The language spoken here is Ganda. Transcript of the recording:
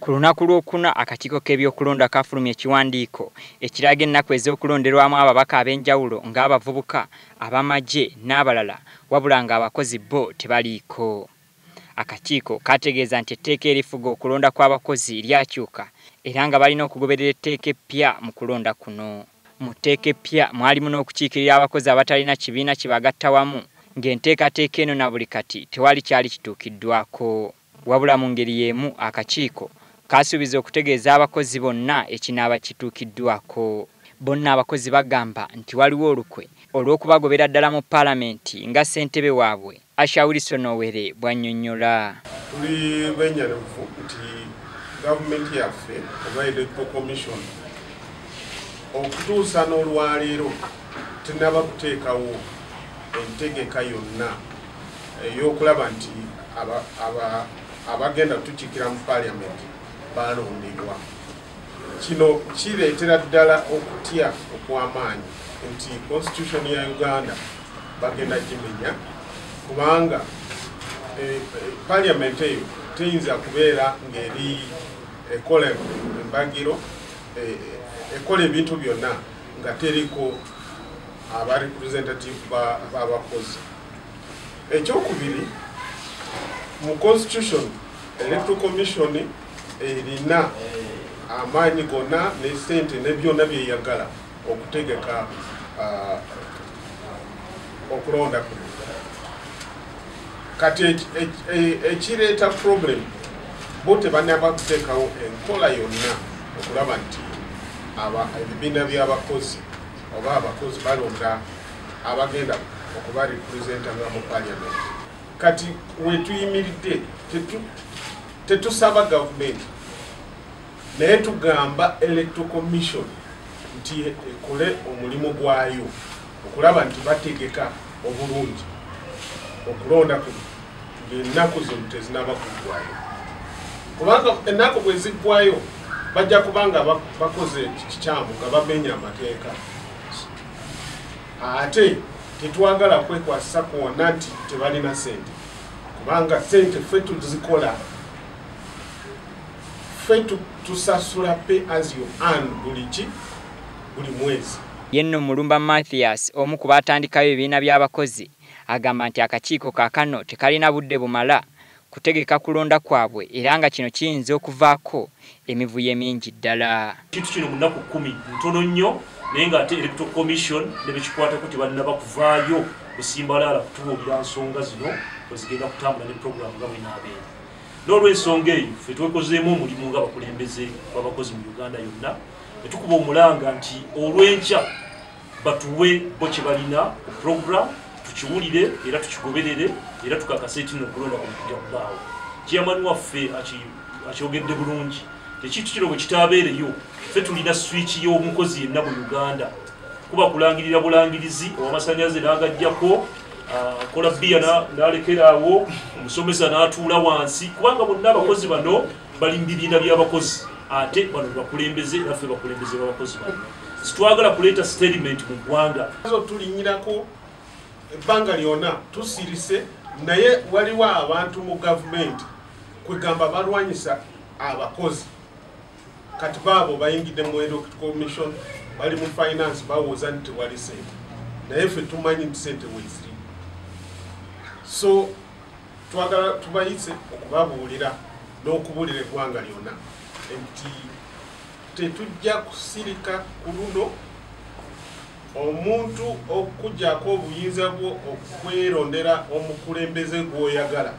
Ku lunaku lwokuna akakiiko k'ebyokulonda kafulumya ekiwandiiko ekiraga ennaku ez'okulonderwamu ababaka ab'enjawulo ng'abavubuka, ab'amagye n'abalala, wabula ng'abakozi bo tebaliiko. Akakiiko kategeeza nti etteeka erifuga okulonda kw'abakozi lyakyuka era nga balina okugoberera etteeka eppya mu kulonda kuno. Mu tteeka eppya mwalimu n'okukiikirira abakozi abatalina kibiina kibagatta wamu, ng'enteekateeka eno na buli kati tewali kyali kituukiddwako. Wabula mu ngeri y'emu akakiiko kasuubiza okutegeeza abakozi bonna ekinaaba kituukiddwako. Bonna abakozi bagamba nti waliwo olukwe olw'okubagobera ddala mu paalamenti nga ssentebe waabwe Asha Wilson Owere bw'annyonnyola. Tuli bennyamivu nti gavumenti yaffe oba Electoral Commission okutuusa n'olwaleero tennaba kuteekawo entegeka yonna ey'okulaba nti abagenda kutukiikira mu paalamenti balondebwa. Kino kireetera ddala okutya okw'amaanyi nti constitution ya Uganda bagenda gimenya, kubanga parliament eyo teyinza kubeera ng'eri ekola embagiro, ekola ebintu byonna nga teriko aba representative b'abakozi. Ekyokubiri, mu constitution Electoral Commission erina amaanyi gonna ne ssente ne byonna byeyagala okutegeka okulonda kuno. Kati ekireeta problem, bo tebannaba kuteekawo enkola yonna okulaba nti ebibiina by'abakozi oba abakozi balonda abagenda okuba representanga mu parliament. Kati wetuyimiridde tetusaba gavumenti, naye tugamba Electoral Commission nti ekole omulimu gwayo okulaba nti bategeka obulungi okulonda kuno ng'ennaku zino tezinaba kuggwayo, kubanga ennaku bwe ziggwayo bajja kubanga bakoze kikyamu nga bamenya amateeka. Ate tetwagala kwekwasa kwonna nti tebalina ssente, kubanga ssente ffe tuzikola, ffe tusasula pay as you earn buli mwezi. Ye nno Mulumba Mathias, omu ku baatandikayo ebibiina by'abakozi, agamba nti akakiiko kaakano tekalina budde bumala kutegeka kulonda kwabwe era nga kino kiyinza okuvaako emivuyo emingi ddala. Ekintu kino mu nnaku 10 ntono nnyo, naye ng'ate Electoral Commission ne bekikwatako tebannaba kuvaayo kusimbalaala kutubuulira nsonga zino bwe zigenda kutambula ne puroguramu nga bw'enaabeera. N'olw'ensonga eyo ffe twekozeemu omulimu ng'abakulembeze b'abakozi mu Uganda yonna ne tukuba omulanga nti olw'enkya batuwe bo kye balina ku puroguramu, tukiwulire era tukigoberere era tukakase nti nno okulonda kuno kujja kubaawo. Chairman waffe akyogedde bulungi, ekintu kino bwe kitaabeereyo ffe tulina switch y'omukozi yenna mu Uganda, kuba kulangirira bulangirizi ow'amasannyalaze n'agaggyako, akola bbiya n'alekeraawo, omusomesa n'atuula wansi, kubanga bonna abakozi bano bali mu bibiina by'abakozi ate bano bakulembeze era ffe bakulembeze b'abakozi bano. Sitwagala kuleeta statement mu ggwanga. Tulinyirako ebbanga lyonna tusirise, naye waliwo abantu mu gavumenti kwegamba balwanyisa abakozi. Kati baabo bayingidde mu Electoral Commission, bali mu finance, bawoza nti tewali ssente, naye ffe tumanyi nti ssente weeziri. So twagala tubayise okubabuulira n'okubuulira eggwanga lyonna nti tetujja kusirika ku luno. Omuntu okuggyako obuyinza bwo okwerondera omukulembeze gw'oyagala